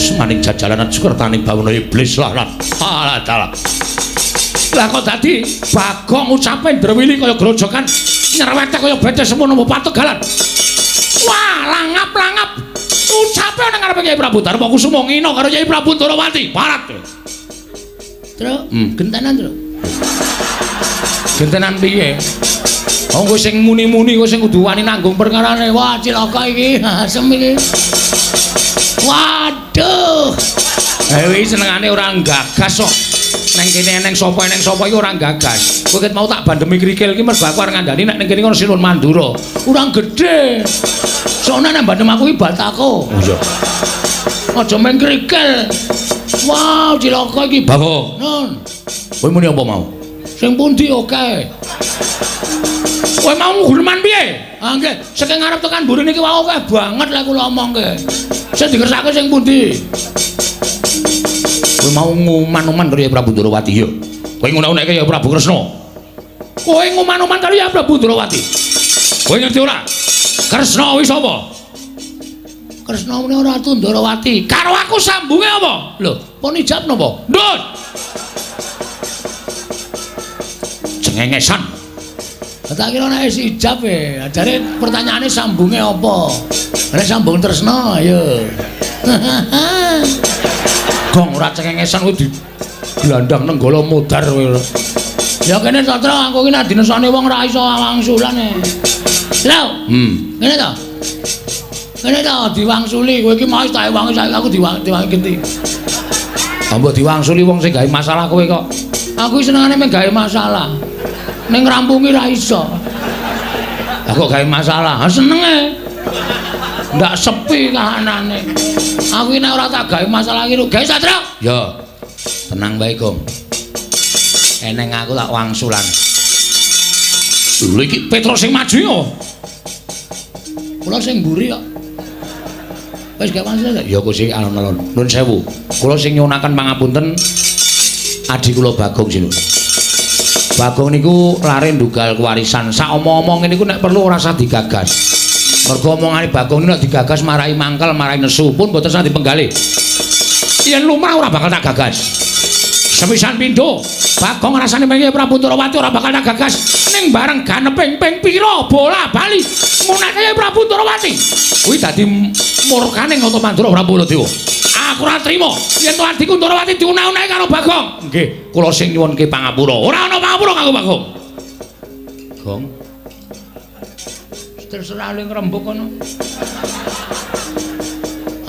Usmaning jajalanan sukertaning bawana iblis lah lah. Alah dalah. Lah kok dadi Bagong ucape ndrewili kaya grojokan nyerwete kaya bete semono pategalan. Wah, langap-langap ucape nang ngarepe Kyai Prabu Darma Kusuma ngina karo Kyai Prabu Ndorowati. Parat. Truk, gentenan, Truk. Gentenan piye? Oh, kowe sing muni-muni kowe sing kudu wani nanggung perkarane. Wah, cilaka iki, asem iki. Waduh. Eh, wi senengane ora gagas kok. Neng kene eneng sapa iki ora gagas. Kowe ket mau tak bandemi krikil iki mergo aku arep ngandani nek ning kene ono Sinun Mandura. Kurang gedhe. Soalnya nek bandem aku iki batako. Oh iya. Aja meng krikil. Wah, cilaka iki. Bagong. Nun. Kowe muni apa mau? Sing pundi oke? Kowe mau guneman piye? Ah nggih, saking ngarep tekan mburi niki wau akeh banget lek kula omongke. Sing dikersake sing pundi? Kowe mau nguman-uman karo Kyai Prabu Ndorowati ya. Kowe ngunek-unekke Kyai Prabu Kresna. Kowe nguman-uman karo Kyai Prabu Ndorowati. Kowe ngerti ora? Kresna kuwi sapa? Kresna muni Ratu Ndorowati. Karo aku sambunge apa? Lho, pun ijab napa? Ndut. Cengengesan. Tak kira nek wis ijab e. Jare pertanyaane sambunge apa? Nek sambung tresna ayo. Gong ora cengengesan kuwi digelandang nenggala modar kowe. Ya kene Satra aku ki nek dinesane wong ora iso wangsulan e. Lho. Ngene to. Ngene to diwangsuli kowe iki mau tak ewangi saiki aku diwangi genti. Mbok diwangsuli wong sing gawe masalah kowe kok. Aku senengane mung gawe masalah. Ning ngrampungi ra iso. Lah kok gawe masalah? Ha senenge. Ndak sepi kahanane. Aku iki nek ora tak gawe masalah iki gawe Satra. Ya. Tenang wae, Gong. Eneng aku tak wangsulan. Lho iki Petro sing maju yo. Kula sing mburi kok. Wis gawe wangsulan. Ya Gusti alon-alon. Nuwun sewu. Kula sing nyuwunaken pangapunten adi kula Bagong sinun. Bagong niku lare ndugal kewarisan. Sak omong-omong niku nek perlu ora usah digagas. Mergo omongane Bagong niku nek digagas marai mangkel, marai nesu pun mboten usah dipenggalih. Yen lumrah ora bakal tak gagas. Sepisan pindho, Bagong rasane mengke Prabu Ndorowati ora bakal tak gagas. Ning bareng ganeping ping pira bola bali ngunekke Prabu Ndorowati. Kuwi dadi murkane Nata Mandura Prabu Baladewa. Aku ora trima yen to adhiku Ndorowati diuneh-unehi karo Bagong. Nggih, kula sing nyuwunke pangapura. Ora ana pangapura kanggo Bagong. Gong. Terserah le ngrembug kono.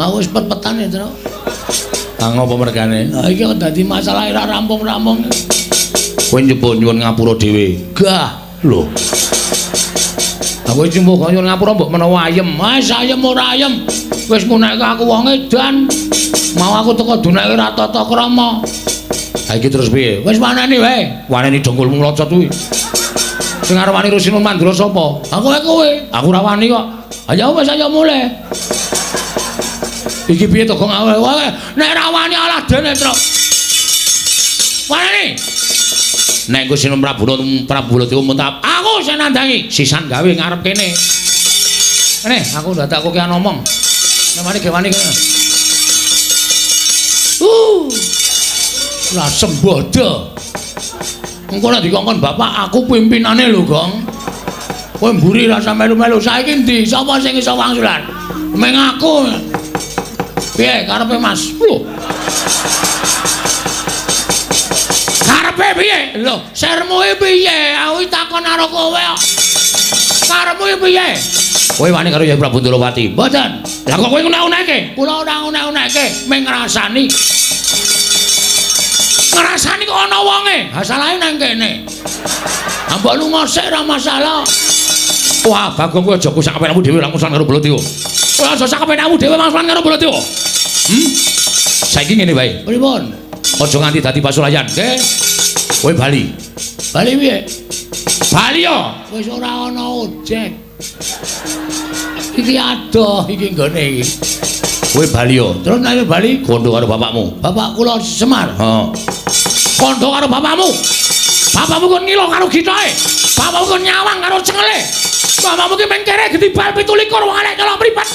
Aku wis pet-petan ya, Tru. Ah ngopo mergane? Lah iki kok dadi masalah ora rampung-rampung. Kowe nyoba nyuwun ngapura dhewe. Gah. Lho. Aku iki mbok nyuwun ngapura mbok menawa ayem. Wis ayem ora ayem. Wis ngunekke aku wong edan. Mau aku teko duneke ora tata krama. Ha iki terus piye? Wis waneni wae. Waneni dongkulmu mlocot kuwi. Sing arep wani Sinun Mandura sapa? Aku wae kowe. Aku ora wani kok. Ayo wis ayo mulih. Iki piye to Gong? Nek ora wani alah dene, Truk. Waneni. Nek engko Sinun Prabu Prabu Baladewa muntap, aku sing nandangi. Sisan gawe ngarep kene. Kene, aku dadak kokean omong. Nek wani ge wani kene. Lah sembodo. Engko nek dikongkon bapak aku pimpinane lho, Gong. Kowe mburi rasa melu-melu. Saiki ndi? Sapa sing iso wangsulan? Meng aku. Piye karepe Mas? Lho. Karepe piye? Lho, sermuke piye? Aku takon karo kowe kok. Karepmu piye? Kowe wani karo Kyai Prabu Ndorowati? Mboten. Lah kok kowe ngunek-unekke? Kula ora ngunek-unekke, mung ngrasani. Ngrasani kok ana wonge. Ha salahe nang kene. Ha mbok lunga sik ora masalah. Wah, Bagong kowe aja kusak kepenakmu dhewe langsung karo Baladewa. Kowe aja sak kepenakmu dhewe langsung karo Baladewa. Saiki ngene wae. Pripun? Aja nganti dadi pasulayan, nggih. Kowe bali. Bali piye? Bali yo. Wis ora ana ojek. Iki adoh iki nggone iki. Kowe bali yo. Terus nek bali kondo karo bapakmu. Bapak kula Semar. Heeh. Kondo karo bapakmu. Bapakmu kon ngilo karo githae. Bapakmu kon nyawang karo cengele. Bapakmu ki mengkere gedibal 27 wong elek nyolong mripat.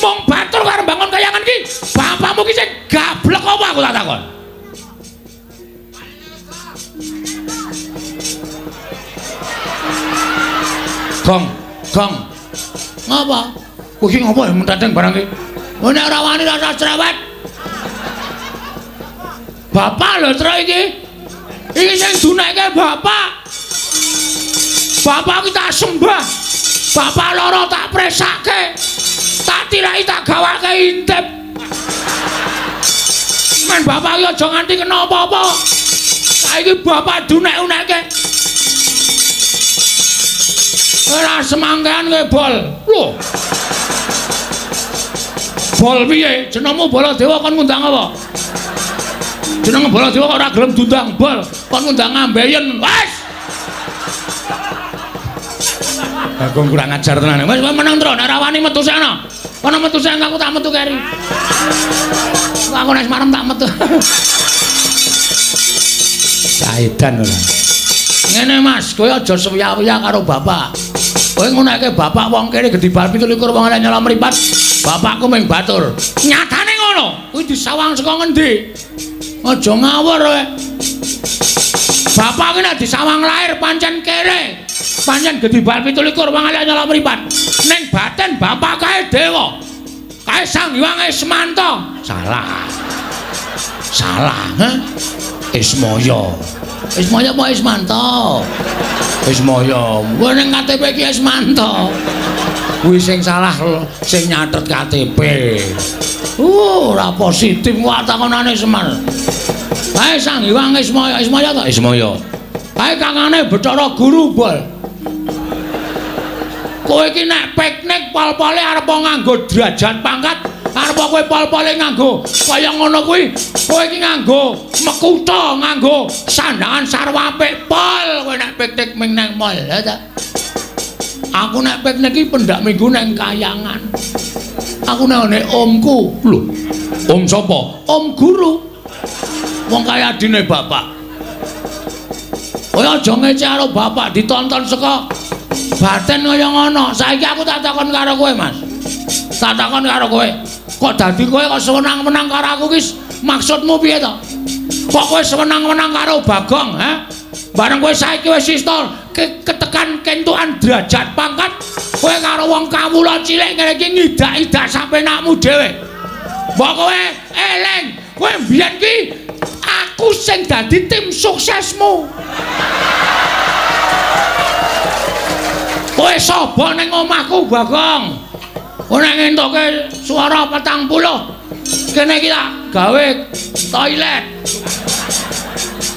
Mung batur karo bangun kayangan ki. Bapakmu ki sing gablek apa aku tak takon? Gong, gong. Ngapa? Kowe iki ngopo menteteng barang iki? Oh nek ora wani rasa cerewet. Bapak lho truk iki. Iki sing dunekke bapak. Bapak iki tak sembah. Bapak loro tak presake. Tak tirai tak gawake intip. Men bapak iki aja nganti kena apa-apa. Saiki bapak dunek-unekke. Ora semangkean kowe bol. Lho. Bol piye? Jenengmu Baladewa kon ngundang apa? Jeneng Baladewa kok ora gelem diundang bol, kon ngundang ngambeyen. Wes. Bagong kurang ajar tenan. Wes meneng tro, nek ora wani metu sana. Kono metu sing aku tak metu keri. Aku nek marem tak metu. Saedan ora. Ngene Mas, kowe aja suwiya-wiya karo bapak. Kowe ngonekke bapak wong kene gedhi bal 27 wong elek nyala mripat. Bapakku ming batur. Nyatane ngono. Kuwi disawang saka ngendi? Aja ngawur kowe. Bapak ki nek disawang lahir pancen kere. Pancen gedhi bal 27 wong elek nyala mripat. Ning batin bapak kae dewa. Kae Sang Hyang Ismanta. Salah. Salah, ha? Ismaya. Ismaya apa Ismanta? Ismaya. Kuwi ning KTP iki Ismanta. Kuwi sing salah sing nyatet KTP. Ora positif wae takonane Semar. Kae Sang Hyang Ismaya, Ismaya ta? Ismaya. Kae kangane Bathara Guru, Bol. Kowe iki nek piknik pol-pole arep nganggo derajat pangkat, arep kowe pol-pole nganggo kaya ngono kuwi, kowe iki nganggo mekutha, nganggo sandangan sarwa apik pol kowe nek piknik ming nang mall, ya ta? Aku nek piknik iki pendak minggu nang kayangan. Aku nek ngene omku. Lho, om sapa? Om guru. Wong kaya adine bapak. Kowe aja ngece karo bapak ditonton saka batin kaya ngono. Saiki aku tak takon karo kowe, Mas. Tak takon karo kowe. Kok dadi kowe kok sewenang-wenang karo aku ki maksudmu piye to? Kok kowe sewenang-wenang karo Bagong, ha? Bareng kowe saiki wis iso ketekan kentukan derajat pangkat, kowe karo wong kawula cilik ngene iki ngidak-idak sapenakmu dhewe. Mbok kowe eling, kowe mbiyen ki aku sing dadi tim suksesmu. Kowe sapa ning omahku, Bagong? Kowe nek ngentuke swara 40, kene iki tak gawe toilet.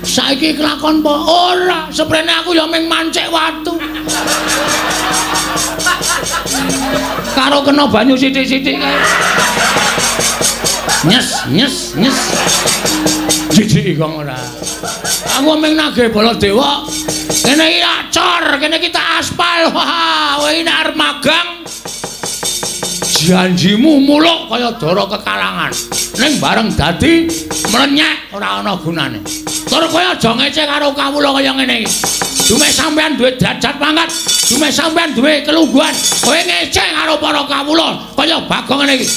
Saiki kelakon apa? Ora, seprene aku ya ming mancik watu. Karo kena banyu sithik-sithik kae. Nyes, nyes, nyes. Jijik kok ora. Aku ming nagih Baladewa. Kene iki acor, kene iki tak aspal. Wah, kowe iki nek arep magang janjimu muluk kaya dara kekalangan. Ning bareng dadi mlenyek ora ana gunane. Tur kowe aja ngece karo kawula kaya ngene iki. Dume sampean duwe derajat pangkat, dume sampean duwe kelungguhan, kowe ngece karo para kawula kaya Bagong ngene iki.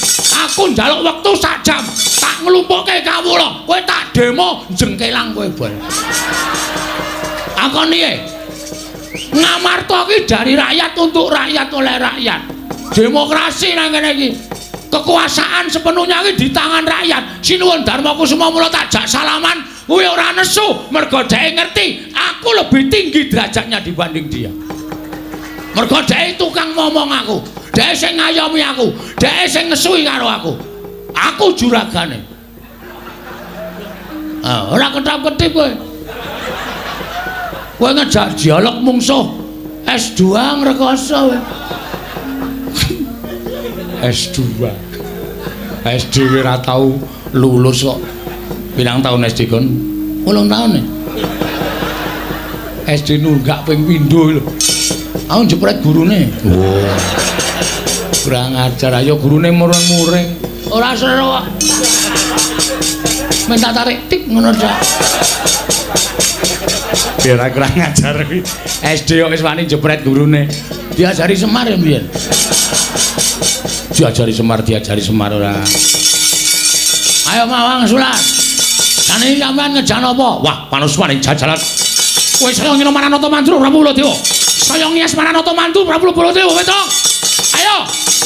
Aku njaluk wektu sak jam, tak nglumpukke kawula, kowe tak demo jengkelang kowe bol. Akon piye? Ngamarta ki dari rakyat untuk rakyat oleh rakyat. Demokrasi nang kene iki. Kekuasaan sepenuhnya iki di tangan rakyat. Sinuwun Darma Kusuma mula tak jak salaman, kuwi ora nesu mergo dheke ngerti aku lebih tinggi derajatnya dibanding dia. Mergo dheke tukang ngomong aku, dheke sing ngayomi aku, dheke sing ngesui karo aku. Aku juragane. Ah, ora ketap-ketip kowe. Kowe ngejak dialog mungsuh S2 ngrekoso kowe. S2. SD ora tau lulus kok. Pirang tahun SD kon? 8 tahun e. SD nunggak ping pindho lho. Aku jepret gurune. Oh. Kurang ajar ayo gurune mureng-mureng. Ora seru kok. Minta tarik tip ngono tok. Biar kurang ajar kuwi. SD kok wis wani jepret gurune. Diajari Semar ya mbiyen. Diajari Semar ora. Ayo mawang sulan. Saniki sampean ngejan apa? Wah, panuswaning jajalan. Kowe saya ngino Maranata Mandura Prabu Baladewa. Saya ngias Maranata Mantu Prabu Baladewa, Petruk. Ayo,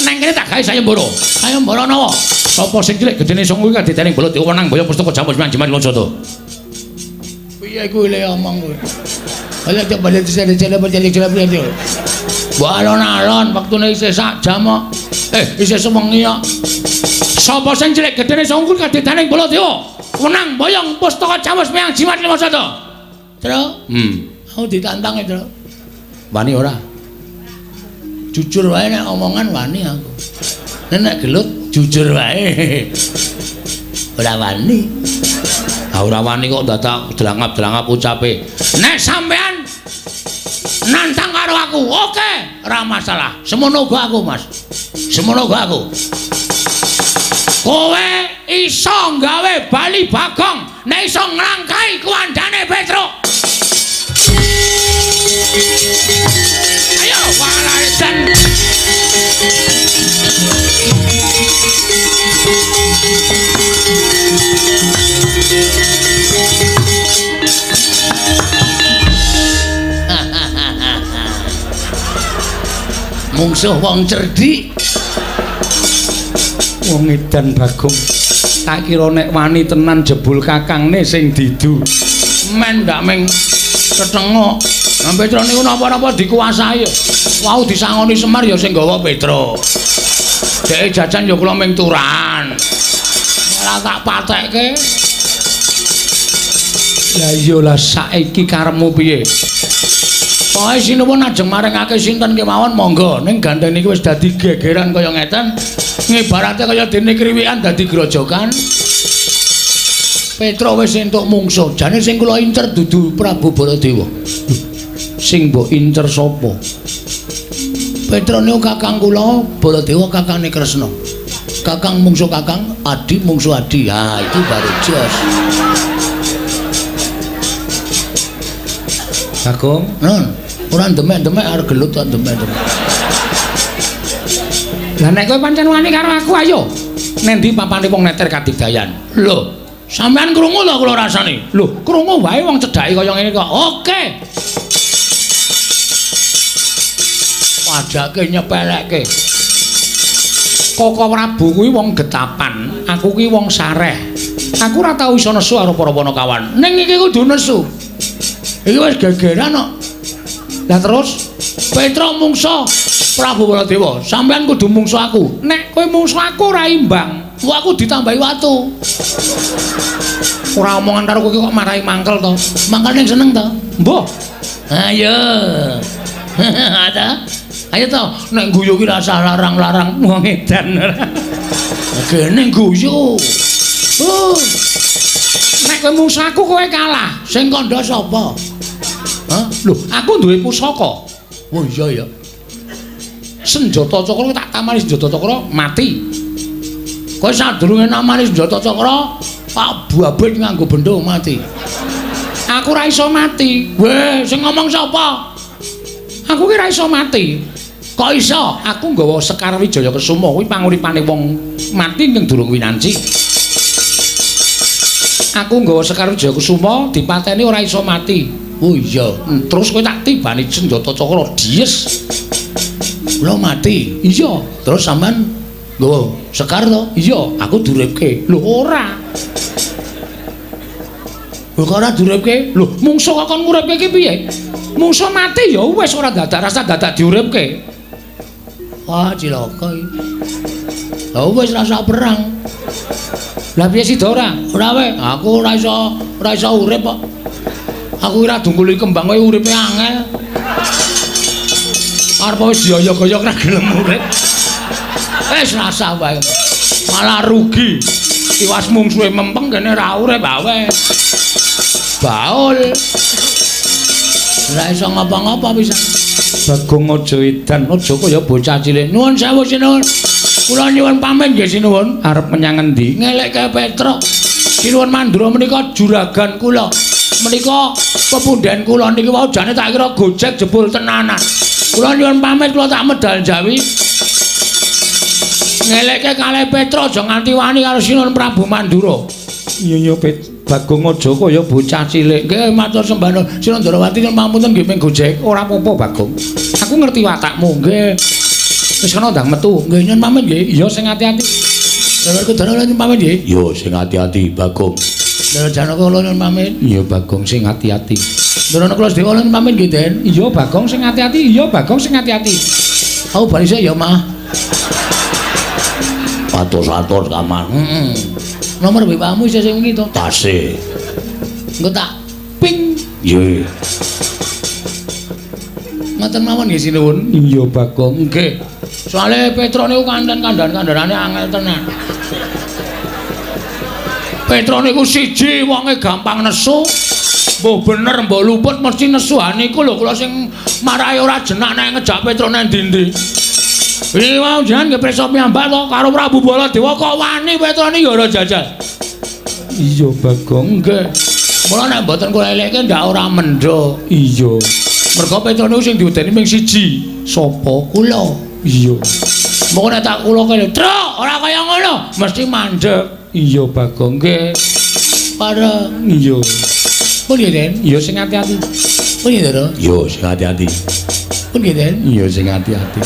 neng kene tak gawe sayembara. Sayembara napa? Sapa sing cilik gedene sanga kuwi kadedaning Baladewa wenang boyong pustaka jamus jimat Lojata. Piye kuwi le omong kuwi? Ala coba dicele. Wah, alon-alon wektune isih sak jam kok. Isih sewengi kok. Sapa sing cilik gedene sanga kuwi kadedaning Baladewa wenang boyong pustaka jamus meyang jimat Lojata. Tru, aku ditantang e, Tru. Wani ora? Jujur wae nek omongan wani aku. Nek gelut jujur wae. Ora wani. Ha ora wani kok dadak delangap-delangap ucape. Nek sampean nantang karo aku, oke, ora masalah. Semono uga aku, Mas. Semono uga aku. Kowe iso gawe bali Bagong nek iso nglangkai kuwandane Petruk. Ayo walaidan. Mungsuh wong cerdik. Wong edan Bagong. Tak kira nek wani tenan jebul kakangne sing didu. Men ndak ming tetengok. Nah, Petruk niku napa-napa dikuasai. Wau disangoni Semar ya sing gawa Petruk. Dheke jajan ya kula ming turan. Ora tak patekke. Lah iya lah saiki karepmu piye? Pokoke sinuwun ajeng maringake sinten kemawon monggo. Ning gandeng niki wis dadi gegeran kaya ngeten. Ngibarate kaya dene kriwikan dadi grojokan. Petruk wis entuk mungsuh. Jane sing kula incer dudu Prabu Baladewa. Sing mbok incer sapa? Petruk niku kakang kula, Baladewa kakangne Kresna. Kakang mungsuh kakang, adi mungsuh adi. Ha, itu baru jos. Bagong, nun, ora demek-demek arep gelut kok demek-demek. Lah nek kowe pancen wani karo aku ayo. Nendi papane wong neter kadigdayan? Lho, sampean krungu to kula rasane? Lho, krungu wae wong cedhake kaya ngene kok. Oke. Wajake nyepelekke. Koko Prabu kuwi wong getapan, aku kuwi wong sareh. Aku ora tau iso nesu karo para panakawan. Ning iki kudu nesu. Iki wis gegeran kok. Lah terus Petruk mungsuh Prabu Baladewa, sampean kudu mungsuh aku. Nek kowe mungsuh aku ora imbang. Wah, aku ditambahi watu. Ora omongan karo kowe kok marahi mangkel to. Mangkel ning seneng to? Mbah. Ayo. Ada. Ayo to, nek guyu ki rasah larang-larang wong edan. Gene guyu. Oh. Nek kowe mungsuh aku kowe kalah. Sing kandha sapa? Hah? Lho, aku duwe pusaka. Oh iya ya. Senjata cakra tak tamani senjata cakra mati. Kowe sadurunge namani senjata cakra, Pak Babit nganggo bendho mati. Aku ora iso mati. Weh, sing ngomong sapa? Aku ki ora iso mati. Kok iso? Aku nggawa Sekar Wijaya Kesuma kuwi panguripane wong mati ning durung winanci. Aku nggawa Sekar Wijaya Kesuma dipateni ora iso mati. Oh iya. Terus kowe tak tibani senjata cakra dies. Kula mati. Iya. Terus sampean nggawa Sekar to? Iya, aku duripke. Lho ora. Lho kok ora duripke? Lho, mungsuh kok kon nguripke ki piye? Mungsuh mati ya wis ora dadak rasa dadak diuripke. Wah, cilaka iki. Lah wis rasa perang. Lah piye sida ora? Ora wae, aku ora iso urip kok. Aku ora dungkuli kembang kowe uripe angel. Arep wis dioyok-oyok ora gelem urip. Wis rasa wae. Malah rugi. Tiwas mungsuhe mempeng kene ora urip wae. Baul. Ora iso ngapa-ngapa pisan. Bagong aja edan, aja kaya bocah cilik. Nuwun sewu sinuwun. Kula nyuwun pamit nggih sinuwun. Arep menyang endi? Ngelekke Petruk. Sinuwun Mandura menika juragan kula. Menika pepundhen kula niki wau jane tak kira gojek jebul tenanan. Kula nyuwun pamit, kula tak medal Jawi. Ngeleke kalih Petro aja nganti wani karo Sinuwun Prabu Mandura. Iya iya Bagong aja kaya bocah cilik. Nggih matur sembah nuwun. Sinuwun Ndorowati nyuwun pangapunten nggih ming gojek. Ora apa-apa Bagong. Aku ngerti watakmu. Nggih. Wis kena ndang metu. Nggih nyuwun pamit nggih. Iya sing ati-ati. Ndara Kudara nyuwun pamit nggih. Iya sing ati-ati Bagong. Ndara Janaka kula nyuwun pamit. Iya Bagong sing ati-ati. Ndara Nakula Dewa nyuwun pamit nggih Den. Iya Bagong sing ati-ati. Iya Bagong sing ati-ati. Aku bali sik ya, Mah. Atos-atos kamar. Heeh. Nomor WA-mu isih sing wingi to? Tasih. Engko tak ping. Iya. Ngoten mawon nggih sinuwun. Iya Bagong. Nggih. Soale Petro niku kanten kandhan-kandhanane angel tenan. Petro niku siji wonge gampang nesu. Mbuh bener mbuh luput mesti nesu. Ha niku lho kula sing marahi ora jenak nek ngejak Petro nang ndi-ndi. Iki wau jenengan nggih prisa piyambak to karo Prabu Baladewa kok wani Petro niki ora jajal. Iya Bagong. Nggih. Mula nek mboten kula elekke ndak ora mendho. Iya. Mergo Petro niku sing diwedeni ming siji. Sapa? Kula. Iya. Moko nek tak kula kene, "Truk, ora kaya ngono." Mesti mandek. Iya Bagong. Nggih. Pareng. Iya. Pun nggih, Den. Iya sing ati-ati. Pun nggih, Ndara. Iya sing ati-ati. Pun nggih, Den. Iya sing ati-ati.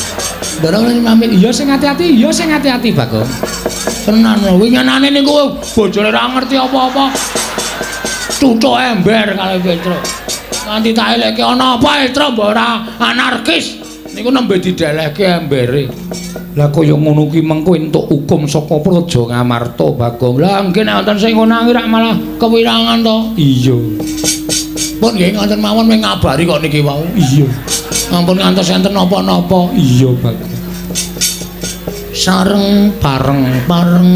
Ndara kula pamit. Iya sing ati-ati, iya sing ati-ati Bagong. Tenan lho, winginane niku bojone ora ngerti apa-apa. Cucuk ember kalih Petro. Nganti tak eleke ana apa Petro mbok ora anarkis. Niku nembe didelehke embere. Lah kaya ngono ki mengko entuk hukum saka Praja Ngamarta Bagong. Lah nggih nek wonten sing ngono rak malah kewirangan to. Iya. Pun nggih ngoten mawon mung ngabari kok niki wau. Iya. Ampun ngantos enten napa-napa. Iya Bagong. Sareng bareng bareng.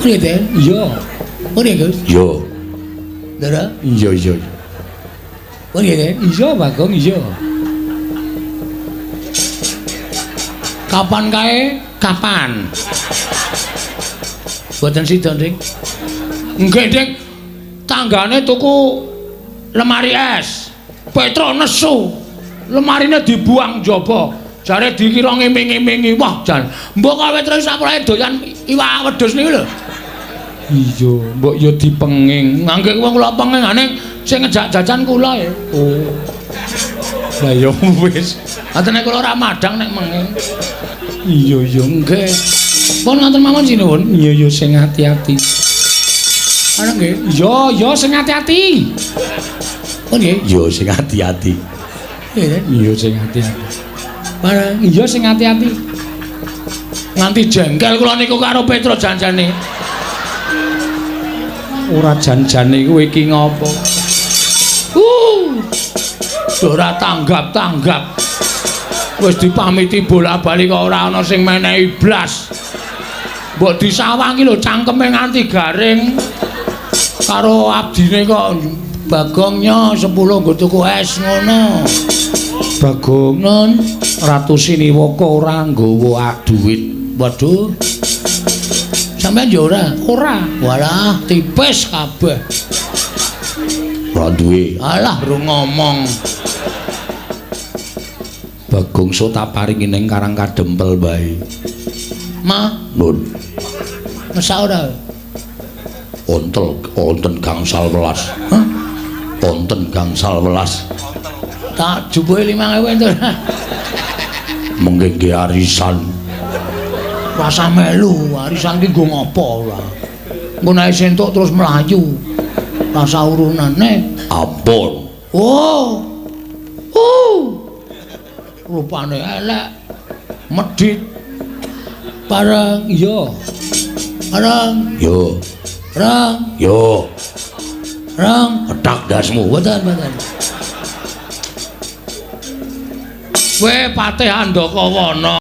Nggih, Den. Iya. Pun nggih, Gus. Iya. Ndara. Iya iya. Pun nggih, Den. Iya Bagong, iya. Kapan kae? Kapan? Mboten sida, Dik. Nggih, Dik. Tanggane tuku lemari es. Petro nesu. Lemarine dibuang njaba. Jare dikira ngiming-imingi. Wah, jan. Mbok kawe terus saprake doyan iwak wedhus niku lho. Iya, mbok ya dipenging. Ngangge wong kula pengingane sing ngejak jajan kula ya. Oh. Lah ya wis. Atene kula ora madhang nek menging. Iya iya nggih. Pun ngoten mawon sinuwun. Iya iya sing ati-ati. Ana nggih. Iya iya sing ati-ati. Pun nggih. Iya sing ati-ati. Nggih. Iya sing ati-ati. Bareng iya sing ati-ati. Nganti jengkel kula niku karo Petro janjane. Ora janjane kowe iki ngopo? Ora tanggap-tanggap. Wis dipamiti bola-bali kok ora ana sing menehi blas. Mbok disawangi lho cangkeme nganti garing. Karo abdine kok Bagongnya 10 nggo tuku es ngono. Bagong nun Ratu Siniwaka ora nggawa dhuwit. Waduh. Sampeyan yo ora? Ora. Walah, tipis kabeh. Ora duwe. Alah, ro ngomong. Bagong so tak paringi ning Karang Kadempel wae. Ma, nun. Mesak ora? Ontel, onten gangsal welas. Hah? Onten gangsal welas. Tak jupuke 5.000 entuk. Mengke nggih arisan. Rasa melu, arisan ki nggo ngopo ora? Engko nek entuk terus mlayu. Rasa urunane. Ampun. Oh. Rupane elek. Medhit. Bareng iya. Bareng. Yo. Rang. Yo. Rang. Petak dasmu. Mboten, mboten. Kowe Patih Andakawana.